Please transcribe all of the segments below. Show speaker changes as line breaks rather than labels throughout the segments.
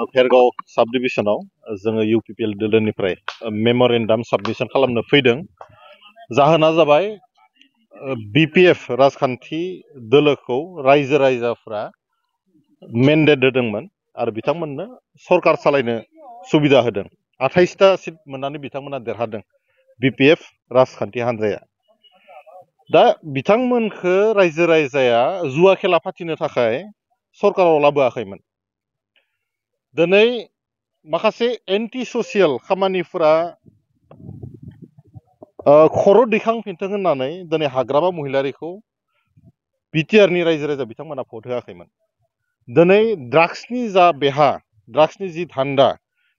भेरगाव साब डिभिजनाव जोङो इउपिपिएल दोलोनिफ्राय मेम'रेन्डाम साबमिसन खालामनो फैदों। जाहोना जाबाय बिपिएफ राजखान्थि दोलोखौ रायजो राजाफ्रा मेन्डेट होदोंमोन आरो बिथांमोननो सरकार सालायनो सुबिदा होदों। 28टा सिट मोननानै बिथांमोना देरहादों बिपिएफ राजखान्थि हान्जाया। दा बिथांमोनखो रायजो राजाया जुवा खेला फाथिनो थाखाय सरकाराव लाबोआखैमोन। दिनै माखासे एन्टि ससियेल खामानिफोरा खर' दैखांफिनथों होननानै दिनै हाग्रामा महिलारिखौ बिटिआरनि रायजो राजा बिथांमोना भट होआखैमोन। दिनै ड्राग्सनि जा बेहा, ड्राग्सनि जि धान्दा,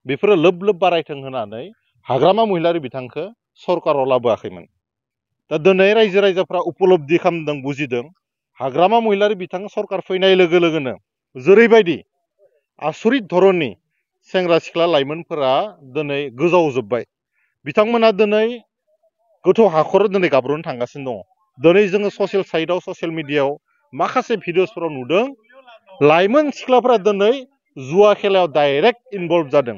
बेफोरो लोब लोब बारायथों होननानै हाग्रामा महिलारि बिथांखौ सरकाराव लाबोआखैमोन। दा दिनै रायजो राजाफ्रा उपलब्धि खालामदों, बुजिदों। हाग्रामा महिलारि बिथां सरकार फैनाय लोगो लोगोनो जेरैबायदि आसरित धरननि सेंग्रा सिख्ला लाइमोनफोरा दिनै गोजावजोब्बाय। बिथांमोना दिनै गोथौ हाखर दिनै गाब्र'नो थांगासिनो दङ। दिनै जोङो ससियेल साइडआव, ससियेल मिडियायाव माखासे भिडिअसफोराव नुदों, लाइमोन सिख्लाफोरा दिनै जुवा खेलायाव डाइरेक्ट इनभल्भ जादों।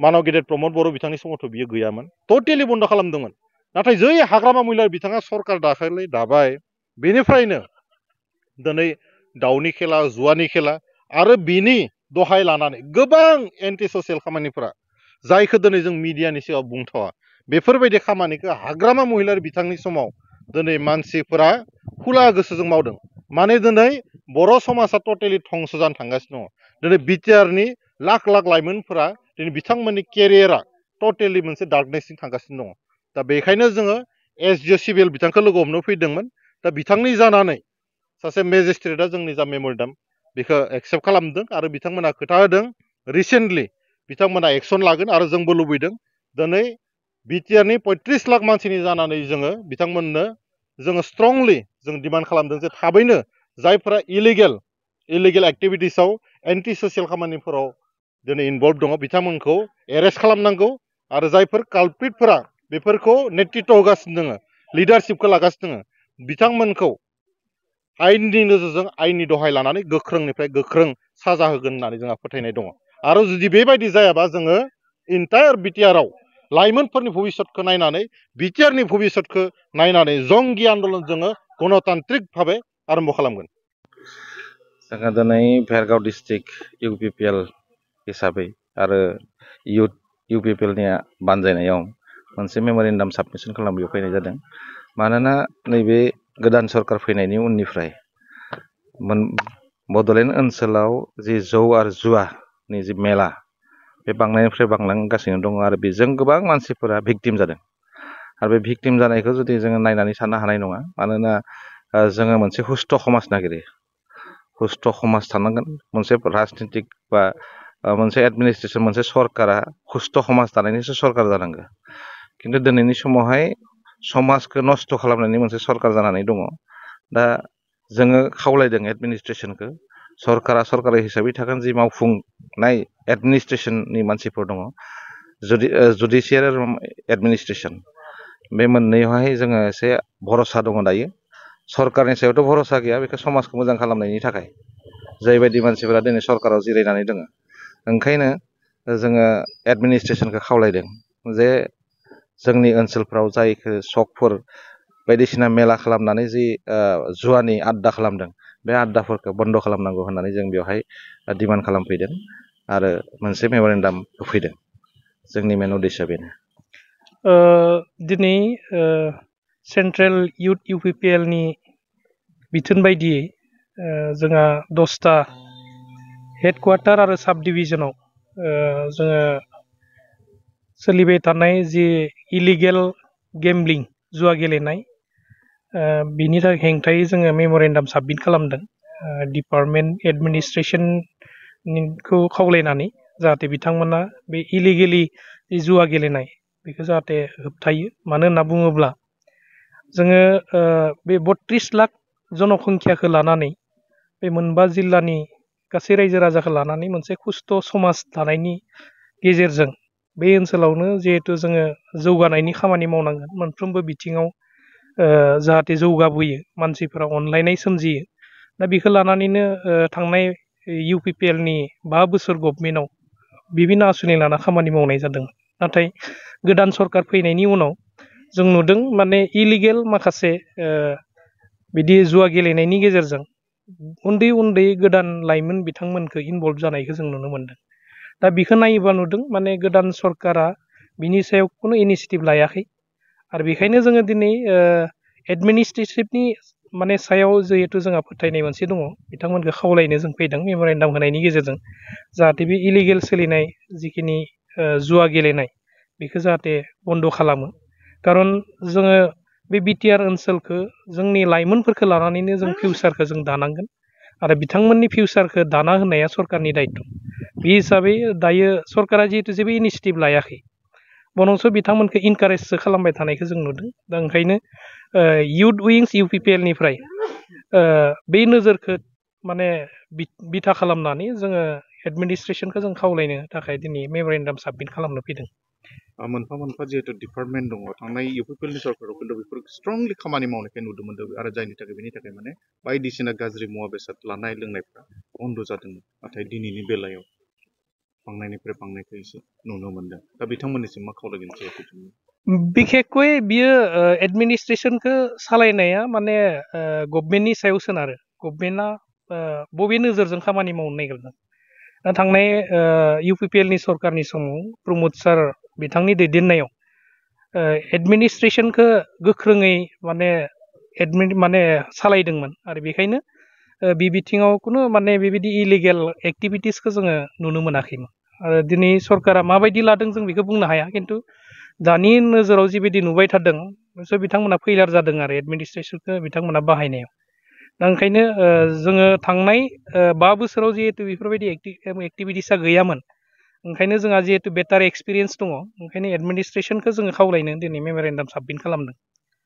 मानाव गेदेर प्रमद बर' बिथांनि समावथ' बियो गैयामोन, टटेलि बन्द' खालामदोंमोन। नाथाय जै हाग्रामा महिलारि बिथाङा सरकार दाबाय, बेनिफ्रायनो दिनै दाउनि खेला, जुवानि खेला आरो बिनि दहाय लानानै गोबां एन्टि ससियेल खामानिफोरा, जायखौ दिनै जों मिडियानि सिगाङाव बुंथावा, बेफोरबायदि खामानिखौ हाग्रामा महिलारि बिथांनि समाव दिनै मानसिफोरा खुला गोसोजों मावदों। माने दिनै बर' समाजा टटेलि धंस जानो थांगासिनो दङ। दिनै बिटिआरनि लाख लाख लाइमोनफोरा दिनै बिथांमोननि केरियारा टटेलि मोनसे डार्कनेसजों थांगासिनो दङ। दा बेखायनो जोङो एसडिअ सिभिल बिथांखौ लोगो हमनो फैदोंमोन। दा बिथांनि जानानै सासे मेजिस्ट्रेटआ जोंनि जा मेम'रेन्डाम बेखौ एक्सेप्ट खालामदों आरो बिथांमोना खोथा होदों रिसेन्टलि बिथांमोना एक्सन लागोन आरो जोंबो लुबैदों। दिनै बिटिआरनि 35 लाख मानसिनि जानानै जोङो बिथांमोननो जोङो स्ट्रंलि जों डिमान्ड खालामदों जे थाबैनो जायफोरा इलिगेल एक्टिभिटिसाव, एन्टि ससियेल खामानिफोराव दिनै इनभल्भ दङ बिथांमोनखौ एरेस्ट खालामनांगौ आरो जायफोर काल्प्रिटफोरा बेफोरखौ नेतृत्व होगासिनो दङ, लिडारशिपखौ लागासिनो दङ, बिथांमोनखौ आयेननि नोजोरजों आयेननि दहाय लानानै गोख्रोंनिफ्राय गोख्रों साजा होगोन होननानै जोंहा फोथायनाय दङ। आरो जुदि बेबायदि जायाबा जोङो इन्टायार बिटिआरआव लाइमोनफोरनि भबिसतखौ नायनानै, बिटिआरनि भबिसतखौ नायनानै जंगि आन्दलन जोङो गणतान्त्रिक भाबै आरम्भ खालामगोन।
जोङो दिनै भेरगाव डिस्ट्रिक्ट इउपिपिएल हिसाबै आरो इउपिपिएलनि बानजायनायाव मोनसे मेम'रेन्डाम साबमिसन खालामनो बेयाव फैनाय जादों। मानोना नैबे गोदान सरकार फैनायनि उननिफ्राय बड'लेण्ड ओनसोलाव जि जौ आरो जुवानि जि मेला, बे बांनायनिफ्राय बांलांगासिनो दङ आरो बेजों गोबां मानसिफोरा भिक्टिम जादों। आरो बे भिक्टिम जानायखौ जुदि जोङो नायनानै साननो हानाय नङा। मानोना जोङो मोनसे हुस्थ' समाज नागिरो। हुस्थ' समाज थानांगोन, मोनसे राजनितिक बा मोनसे एडमिनिस्ट्रेसन, मोनसे सरकारा हुस्थ' समाज दानायनिसो सरकार जानांगौ। खिन्थु दिनैनि समावहाय समाजखौ नस्थ' खालामनायनि मोनसे सरकार जानानै दङ। दा जोङो खावलायदों एडमिनिस्ट्रेसनखौ, सरकारा सरकारि हिसाबै थागोन, जि मावफुंनाय एडमिनिस्ट्रेसननि मानसिफोर दङ, जुडिसियेल एडमिनिस्ट्रेसन, बे मोननैयावहाय जोङो एसे भरसा दङ दायो। सरकारनि सायावथ' भरसा गैया, बेखौ समाजखौ मोजां खालामनायनि थाखाय जायबायदि मानसिफोरा दिनै सरकाराव जिरायनानै दङ। ओंखायनो जोङो एडमिनिस्ट्रेसनखौ खावलायदों जे जोंनि ओनसोलफ्राव जायखौ सकफोर बायदिसिना मेला खालामनानै जि जुवानि आड्डा खालामदों, बे आड्डाफोरखौ बन्द' खालामनांगौ होननानै जों बेवहाय डिमान्ड खालामफैदों आरो मोनसे मेम'रेन्डाम होफैदों। जोंनि मेन उद्देश्यआ बेनो।
दिनै सेन्ट्रेल इउथ इउपिपिएलनि बिथोन बायदियै जोंहा 10टा हेडक्वार्टार आरो साब डिभिजनाव जोङो सोलिबाय थानाय जि इलिगेल गेम्बलिं, जुवा गेलेनाय, बिनि थाखाय हेंथायै जोङो मेम'रेन्डाम साबमिट खालामदों डिपार्टमेन्ट एडमिनिस्ट्रेसनखौ खावलायनानै, जाहाथे बिथांमोना बे इलिगेलि जुवा गेलेनाय बेखौ जाहाथे होबथायो। मानो होनना बुङोब्ला जोङो बे 32 लाख जनसंख्याखौ लानानै, बे मोनबा जिल्लानि गासै रायजो राजाखौ लानानै मोनसे खुस्थ' समाज दानायनि गेजेरजों बे ओनसोलावनो जिहेथु जोङो जौगानायनि खामानि मावनांगोन, मोनफ्रोमबो बिथिङाव जाहाथे जौगाबोयो, मानसिफोरा अनलायनाय सोमजियो। दा बेखौ लानानैनो थांनाय UPPL नि 5 बोसोर गभर्नमेन्टआव बिभिन्न आसुनि लाना खामानि मावनाय जादों नाथाय गोदान सरकार फैनायनि उनाव जों नुदों माने इलिगेल माखासे बिदि जुवा गेलेनायनि गेजेरजों उन्दै उन्दै गोदान लाइमोन बिथांमोनखौ इनभल्भ जानायखौ जों नुनो मोनदों दा बेखौ नायोबा नुदों माने गोदान सरकारा बिनि सायाव खुनु इनिशिएटिभ लायाखै आरो बेखायनो जोङो दिनै एडमिनिस्ट्रेटिभनि माने सायाव जिहेतु जोंहा फोथायनाय मोनसे दङ बिथांमोनखौ खावलायनो जों फैदों मेम'रेन्डाम होनायनि गेजेरजों जाहाथे बे इलिगेल सोलिनाय जिखिनि जुवा गेलेनाय बेखौ जाहाथे बन्द' खालामो खारन जोङो बे बिटिआर ओनसोलखौ जोंनि लाइमोनफोरखौ लानानैनो जों फिउचारखौ जों दानांगोन आरो बिथांमोननि फिउचारखौ दाना होनाया सरकारनि दायित्व बे हिसाबै दायो सरकारा जिहेतु जेबो इनिशिएटिभ लायाखै बनंस बिथांमोनखौ इनकारेजसो खालामबाय थानायखौ जों नुदों दा ओंखायनो इउथ उइंस UPPL निफ्राय बे नोजोरखौ माने बिथा खालामनानै जोङो एडमिनिस्ट्रेसनखौ जों खावलायनो थाखाय दिनै मेम'रेन्डाम साबमिट खालामनो फैदों
मोनफा मोनफा जिहेतु डिपार्टमेन्ट दङ थांनाय UPPL नि सरकाराव खिन्थु बेफोर स्ट्रंलि खामानि मावनायखौ नुनो मोनदों आरो जायनि थाखाय बेनि थाखाय माने बायदिसिना गाज्रि मुवा बेसाद लानाय लोंनायफ्रा बन्द' जादोंमोन नाथाय दिनैनि बेलायाव बांनायनिफ्राय बांनायखौ एसे नुनो मोनदों दा बिथांमोननिसिम मा खावलायगोन जिहेतु
बिखेखकै बियो एडमिनिस्ट्रेसनखौ सालायनाया माने गभर्नमेन्टनि सायाव सोनारो गभर्नमेन्टआ बबे नोजोरजों खामानि मावनो नागिरदों दा थांनाय UPPL नि सरकारनि समाव प्रमद सार बिथांनि दैदेननायाव एडमिनिस्ट्रेसनखौ गोख्रोङै माने सालायदोंमोन आरो बेखायनो बे बिथिङाव खुनु माने बेबायदि इलिगेल एक्टिभिटिसखौ जोङो नुनो मोनाखैमोन आरो दिनै सरकारा माबायदि लादों जों बेखौ बुंनो हाया खिन्थु दानि नोजोराव जिबायदि नुबाय थादों बिसोर बिथांमोना फैलार जादों आरो एडमिनिस्ट्रेसनखौ बिथांमोना बाहायनायाव दा ओंखायनो जोङो थांनाय 5 बोसोराव जिहेतु बेफोरबायदि एक्टिभिटिसा गैयामोन ओंखायनो जोंहा जिहेतु बेटार एक्सपिरियेन्स दङ ओंखायनो एडमिनिस्ट्रेसनखौ जोङो खावलायनो दिनै मेम'रेन्डाम साबमिट खालामदों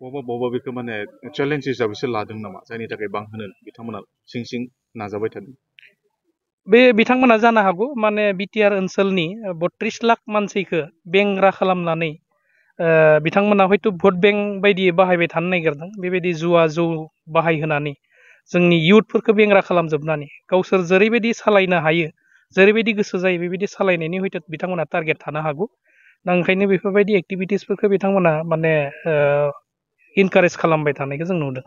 बबा बेखौ माने चेलेन्ज हिसाबैसो लादों नामा जायनि थाखाय बांहोनो बिथांमोना सिं नाजाबाय थादों
बे बिथांमोना जानो हागौ माने बिटिआर ओनसोलनि 32 लाख मानसिखौ बेंग्रा खालामनानै बिथांमोना हयथ' भट बेंक बायदि बाहायबाय थानो नागिरदों बेबायदि जुवा जौ बाहायहोनानै जोंनि इयुथफोरखौ बेंग्रा खालामजोबनानै गावसोर जेरैबायदि सालायनो हायो जेरैबायदि गोसो जायो बेबायदि सालायनायनि हयथ' बिथांमोना टारगेट थानो हागौ दा ओंखायनो बेफोरबायदि एक्टिभिटिसफोरखौ बिथांमोना माने इनकारेज खालामबाय थानायखौ जों नुदों